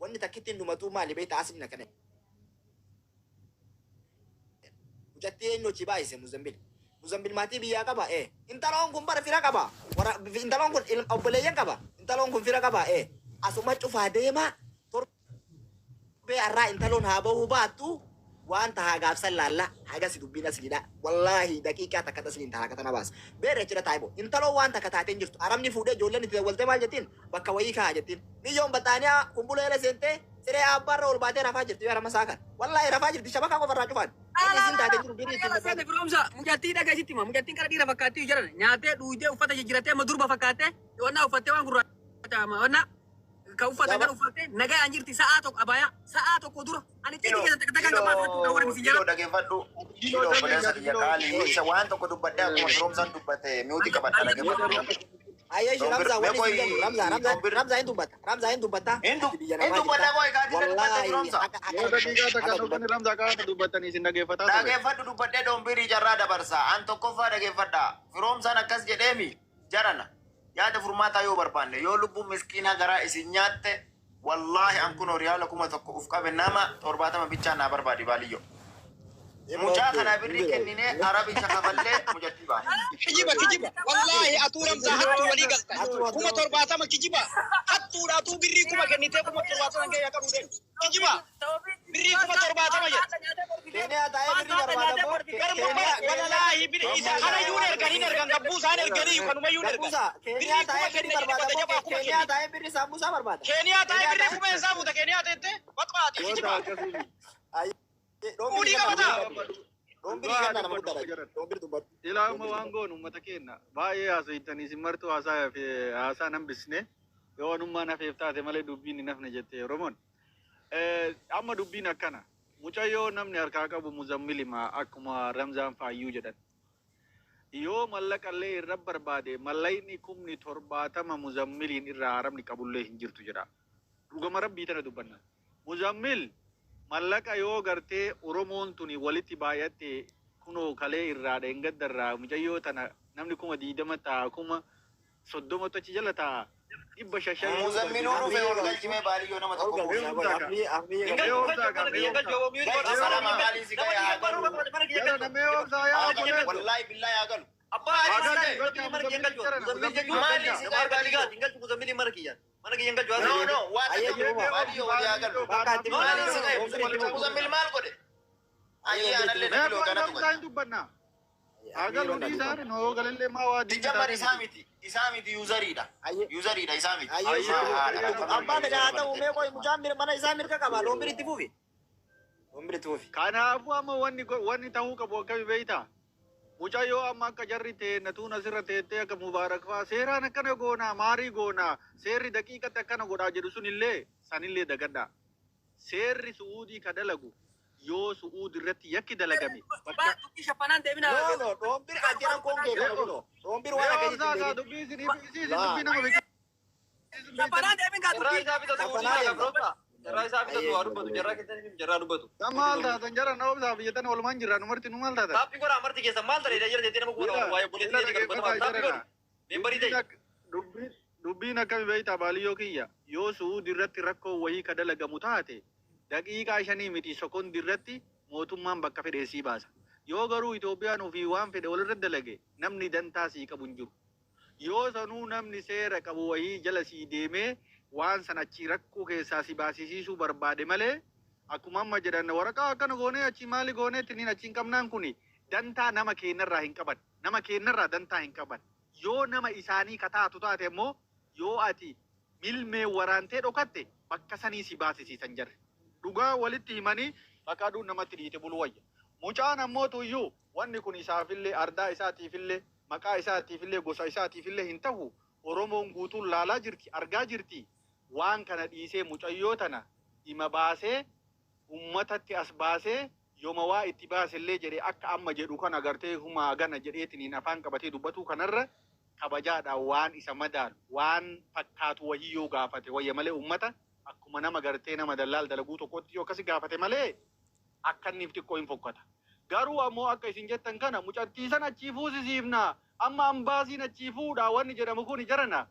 Wanni takkittiin dhumatuu maali beektaa asliin akkana. Mucattii eenyu achi baay'ise Muzambil. Muzambil maatii biyyaa qaba ee. Intaloon kun bara fira qaba. Warra intaloon kun obboleeyyan qaba. Intaloon kun fira qaba ee. Asuma cufaa deema. Torbee har'aa intaloon haa bahuu baattu waan tahaa gaafsan laalla hagasi dubbiin asliidha. Wallaahi daqiiqaa takka tasliin tahaa katana baasa. Beerra achirra taa'e boo. Intaloon waan takka taateen jirtu. Arabni fuudhee ijoolleen itti dawwaltee maal jettiin bakka wayii kaa'a jettiin. Biyyoon baxaaniyaa kumbuleela seentee siree abbaarra ol baatee rafaa jirti yoo arama isaa kan. Wallaahi rafaa jirti shabakaa qofa irraa cufaan. Wanni isin taatee jiru birrii ittiin Seene barbaadu. Firoomsa mucattii dhagaa sitti hima. Mucattiin qara dhiira fakkaattii jiran nyaatee dhuugdee uffata jijjiirattee amma durba fakkaattee wannaa uffattee waan gurraacha wannaa ka uffatan kan uffattee nagaa an jirti sa'aa tokko abaayaa sa'aa tokko dura ani xiqqii Jilo, keessa takka takkaan Jilo, gabbaa fudhachuu warra misi Jilo jala. dhageeffadhu. Jilo obboleessa kiyya qaalii isa waan tokko dubbadhee akkuma firoomsaan dubbate miuti qabadha dhageeffadhu. Ayyeeshi Doombir, Ramzaa mee wanni qoy isin jennu Ramzaa Ramzaa doombir. Ramzaa hin dubbata Ramzaa hin dubbata Hin ati biyya namaa dubbadha jirta qoy kaatisa dubbatte wallaahi firoomsa. akka Yoo akka daqiiqaa takka akka dhufanii dubbata. Ramzaa qaata dubbatanii isin dhaggeeffataa ture. Dhageeffadhu dubbadhee doombirii carraa dabarsa. An tokkoffaa dhageeffadha. Firoomsaan akkas jedheemi jarana. Yaada furmaataa yoo barbaanne yoo lubbuun miskiinaa garaa isin nyaatte wallaahi an kun riyaala 1000 uf qabe nama 70 bichaa naa barbaadi baaliyyoo. Mucaa kana birrii kenninee arabicha kafallee mucattii baane. Kijiba kijiba. Wallaahi atuu Ramzaa hattuu walii galtan. 70,000 kijiba. Hattuudha atuu birrii kuma kennitee 70,000 kee qabu deemu. Kijiba. Birrii 70,000 jedhe. Keeniyaa taa'ee birrii barbaada moo Garmuma Keeniyaa wallaahi birrii isa kana iyyuu ergan hin ergan gabbuu isaan erganii kanumayyuu ergan. Gambuusaa Keeniyaa Birrii kuma taa'ee birrii kenne jedhe barbaada bada moo jabaa kuma Keeniyaa kenne. taa'ee birrii saambuusaa barbaada. Keeniyaa taa'ee Keeniyaa birrii taa'ee kuma eessaa fuuta Keeniyaa teettee baxbaati Yoo kijiba. ta'a akkasii. Dhoombirii Fuudhii ganna qabata. nama guddaadha. Dhoombirii Dhugaa ganna nama dubbadhu guddaadha. jaran. Dhoombirii dubbadhu. Ilaa amma Dhoombirii waan dubbadhu. goonu uummata keenya baay'ee haasa'itanii isin martuu haasaa fi haasaa nan bisne yoo wanummaan hafeef taate malee dubbiin hin hafne jette Oromoon. Amma dubbiin akkana. Mucayyoo namni harkaa qabu muzammilima akkuma Ramzaan faayyuu jedhan. Yoo mallaqallee irra barbaade mallaqni 70,000 muzammiliin irraa haramni qabullee hin jirtu jedha. Dhugama rabbii tana dubbanna. Muzammil mallaqa yoo gartee Oromoon tuni walitti baay'atte kunoo kalee irraa dheengadda irraa mucayyoo tana namni 20,000 ta'a 30,000 achi jala ta'a 500 yoo Muzammiluu darbe dhufee ol galchimee baaliyyoo nama Ol tokko galchi buuse. mee aboo obsaa ka afrii afrii mee qabdu. obsaa ka mee obsaa Galchi salama maaliin si ga'e haa galu. jara mee obsaa yaa Haa galu obboleesso wallaahi billaahi haa galu. haa galchu galcha muzammilii jarana muzammilii Maaliin galcha si ga'e baaliyyoo? No no waa Ayyee takka jiruma. baaliyyoo walii haa galu. Bakka itti Maaliin si ga'e dhoombirii itti fufu. Muzammil maal godhe? Ayyee Ayyee dhoombirii anallee itti mee fufu. nabiloo qoy kanatu Ramzaa godhe. hin dubbanna haa Afrii galu banna dhiisaa dubbadhu. noo galallee maa waa diinna Dijambar taatee isaa miti miti isaa miti yuuzariidha. Ayyee Yuuzariidha isaa miti. ayyee ayyee Maa haadha ayyee kafaluun abbaa yuuzarii fedha haa ta'u banatte. mee qoy mucaan mana isaa mirga qaba dhoombirii itti fufi. Dhoombirii itti fufi. Kanaafuu amma wanni wanni ta'uu qabu akkami beektaa? Mucayyoo amma akka jarri teenna tuun asirra teettee akka Mubaarak fa'aa seeraan akkana goonaa maarii goonaa seerri daqiiqatti akkana godhaa jedhu sunillee sanillee dagadhaa. Seerri Su'uudii ka dalagu yoo Su'uud irratti yakki dalagame bakka Dubbii shaffanaan deebina. No no dhoombirii ati rakkoon kee mee kana kunoo dhoombirii waan mee akkasitti obsaa hin kaa deebiin. dubbii isin isin Laa dubbii nama beeksisuun Shaffanaan beektanii. deebin kaa dubbii. shaffanaa deemta. Ayyee Ta maal taatan jara na obsaa biyya tana walumaan jirra nu marti nu maal taatan? Ila ila dhaggeeffataa jarana. Dubbiin akka dubbiin dubbiin akkami beektaa baaliyyoo kiyya yoo Su'uud irratti rakkoo wayii ka dalagamu taate daqiiqaa 5 miti sekondi irratti mootummaan bakka fedhe sii baasa. Yoo garuu Itoophiyaan ofii waan fedhe walirra dalage namni dantaa sii qabu hin jiru. Yoo sanuu namni seera qabu wayii jala sii deemee waan san achii rakkoo keessaa si baasisiisuu barbaade malee akkuma amma jedhan waraqaa akkana goonee achii maali goonee tiniin achi hin qabnaan kuni dantaa nama keenyarraa hin qaban. Nama keenyarraa dantaa hin qaban. Yoo nama isaanii kataatu taate immoo yoo ati milmee waraantee dhokatte bakka sanii si baasisiisan jarri. Dhugaa walitti himanii bakka aduun namatti dhiite buluu wayya. Mucaan ammoo tuyyuu wanni kun isaafillee ardaa isaatiifillee maqaa isaatiifillee gosa isaatiifillee hin ta'u Oromoon guutuun laalaa jirti argaa jirti waan kana dhiisee mucayyoo tana dhima baasee ummatatti as baasee yooma waa itti baasellee jedhee akka amma jedhu kana gartee humaa gana jedheetiniin afaan qabatee dubbatuu kanarra kabajaadhaan waan isa madaalu waan fakkaatu wayii yoo gaafate wayya malee ummata akkuma nama gartee nama dallaal dalaguu tokkotti yoo akkasi gaafate malee akka inni xiqqoo hin fokkata. Garuu ammoo akka isin jettan kana mucattii san achii fuusisiifna amma ambaasiin achii fuudha wanni jedhamu kun jarana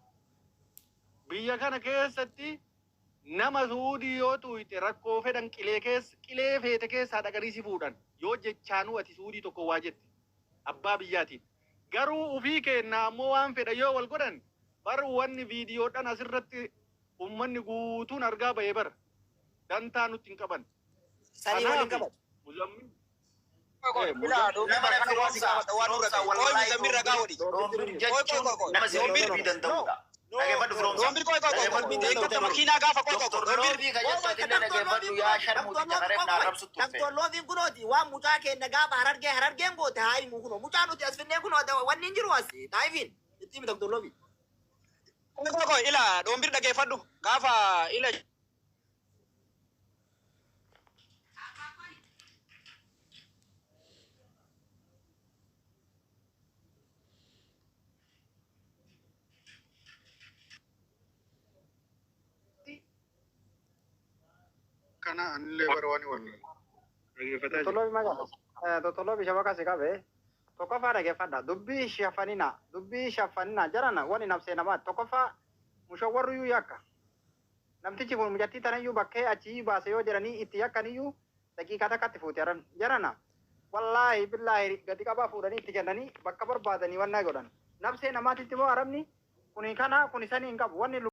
biyya kana keessatti. Nama Suudii yoo tuuyte rakkoo fedhan qilee keessa qilee feete keessaa dhaqanii si fuudhan yoo jechaanuu ati Suudii tokko waa jette abbaa biyyaatiin. Garuu ufii keenna ammoo waan fedha yoo wal godhan bar wanni viidiyoodhaan asirratti ummanni guutuun argaa bahe bar dantaa nutti hin qaban. Sanii waliin Kanaaf qabatu. Muzammil Ilaa doombir Nama kana waan si firoomsaa gaafadha waan nurra firoomsaa ta'e. Qoy wallaahi Muzammil ragaa godhi. Doombir Qoy qoy jechuun qoy qoy. nama sirrii Doombir dubbii danda'udha. Dhageeffadhu firoomsaa. Doombir qoy qoy qoy qoy. Deeggarta makiinaa gaafa qoy qoy qoy. Doktor Doombir Loobii kan jettu atillee dhageeffadhu yaa sharmuuticha kareef na arrabsu turte. Doktor Loofiin kunooti waan mucaa keenya gaafa harargee harargeen goote haa himu kunoo mucaa nuti as finnee kunoo wanni hin jiru as taayifiin itti himi Doktor Loofiin. Qoy qoy qoy ilaa doombir dhageeffadhu gaafa ila Kana anillee bara waan wallaahi. Dhageeffataa jira. Totoloofi maal totoloofi shabaka si qabe tokkoffaa dhageeffadha dubbii shafanina dubbii shafanina jarana wani nabsee namaati tokkoffaa mushawarruyyuu yakka namtichi kun mucattii tanayyuu bakkee achii baase yoo jedhanii itti yakkaniyyuu daqiiqaa takkatti fuute jarana wallaahi billaahi gadi qabaa fuudhanii itti kennanii bakka barbaadanii wannaa godhan nabsee namaatitti immoo arabni kuni kana kuni sanii hin qabu wanni.